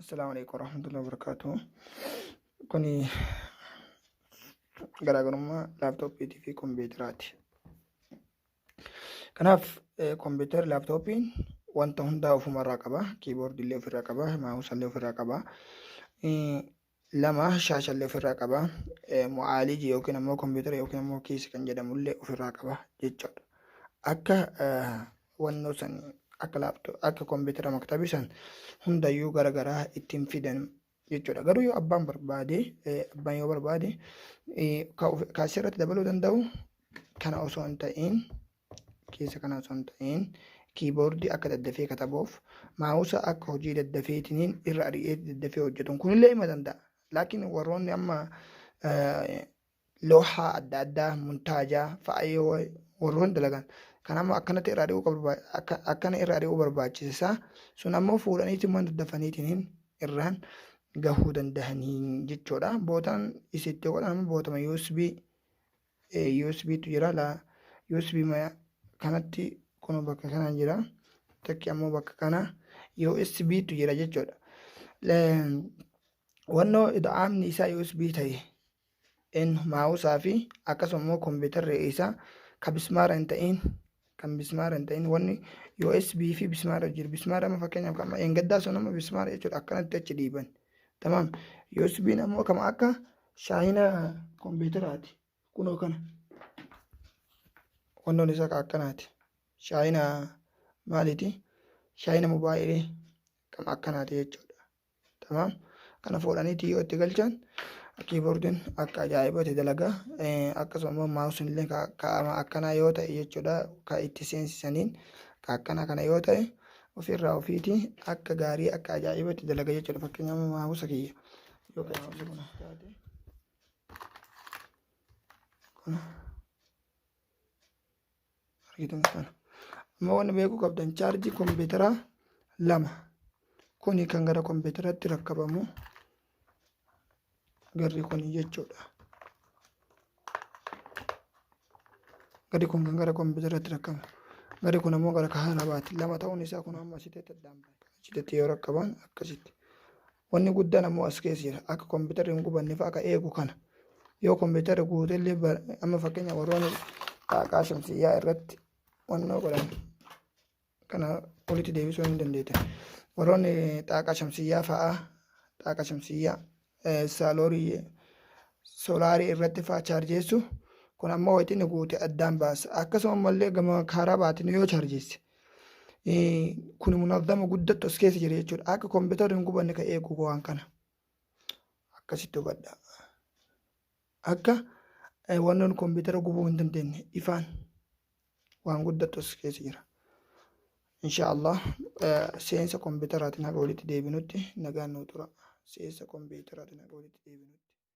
Assalaamu alaikum warahmatullahi wabarakatuh. Kuni garaagarummaa laaptooppiitii fi kompiitaraati. Kanaaf kompiitarri laaptooppiin wanta hundaa ofumarraa qaba. Kiiboordii illee ofirraa qaba, maawusa illee ofirraa qaba. Lama shaasha illee ofirraa qaba. Mu'aalijii yookiin ammoo kompiitara yookiin ammoo kiisi kan jedhamu illee ofirraa qaba jechuudha. Akka wannoo san akka laaptoo akka kompiitara maktabii san hundayyuu gara garaa ittiin fidan jechuudha. Garuu yoo abbaan barbaade abbaan yoo barbaade ka asirratti dabaluu danda'u kana osoo hin ta'in keessa kana osoo hin ta'in kiiboordii akka daddafee katabuuf maawusa akka hojii daddafeetiniin irra ari'ee daddafee hojjetu kunillee ima danda'a. Laakiin warroonni amma loohaa adda addaa muntaajaa fa'a yoo warroonni dalagan kan amma akkanatti irra ari'uu akkana irra ari'uu barbaachisa sun ammoo fuudhaniitiin waan daddafaniitiin irraan gahuu dandahanii jechuudha. Bootaan isitti godhan amma bootama USB USB tu jira la USB kanatti kun bakka kana jira takki ammoo bakka kana USB tu jira jechuudha. Wannoo ida'amni isaa USB ta'e in maawusaa fi akkasuma immoo kompiitarri isaa ka bismaara hin ta'in kan bismaara hin ta'in wanni USB fi bismaara jiru bismaara amma fakkeenyaaf kan eengaddaa sun amma bismaara jechuudha akkanatti achi dhiiban tamaam USB'n ammoo kama akka shaayina kompiitaraati kunoo kana wannoon isaa ka akkanaati shaayina maaliiti shaayina mobaayilii kama akkanaati jechuudha. Tamaam. Kana fuudhaniiti yoo itti galchan kiiboordiin akka ajaa'ibatti dalaga. Akkasuma immoo maawusiin illee akkanaa yoo ta'e jechuudha ka itti seensisaniin ka akkanaa kana yoo ta'e ofirraa ofiiti akka gaarii akka ajaa'ibatti dalaga jechuudha. Fakkeenyaaf maawusa kiyya yoo kan maawusa kun taate kun argitan kana. Amma wanni beekuu qabdan chaarjii kompiitaraa lama. Kuni kan gara kompiitaratti rakkabamu garri kuni jechuudha. Garri kun kan gara kompiitaratti rakkabamu. Garri kun ammoo gara kaarabaati. Lama ta'uun isaa kun amma asitti addaan bahe. Achitti yoo rakkaban akkasitti. Wanni guddaan ammoo as keessa jira. Akka kompiitarri hin gubanne fa'a akka eegu kana. Yoo kompiitarri guutellee amma fakkeenya warroonni xaaqaa shamsiyyaa irratti wannoo godhan kana walitti deebisuu hin dandeettan. Warroonni xaaqaa shamsiyyaa fa'a xaaqa shamsiyyaa saaloorii solaarii irratti fa'a chaarjeessu kun ammoo wayitii inni guute addaan baasa. Akkasuma ammallee gama karaa baatiin yoo chaarjeesse kun munazzama guddattu as keessa jira jechuudha. Akka kompiitarri hin gubanne kan eegu waan kana. Akkasitti hubadha. Akka wannoon kompiitara gubuu hin dandeenye ifaan waan guddattu as keessa jira. Insha Allah seensa kompiitaraatiin haga walitti deebinutti nagaan nuu tura. Seensa kompiitaraatiin haga walitti deebinutti.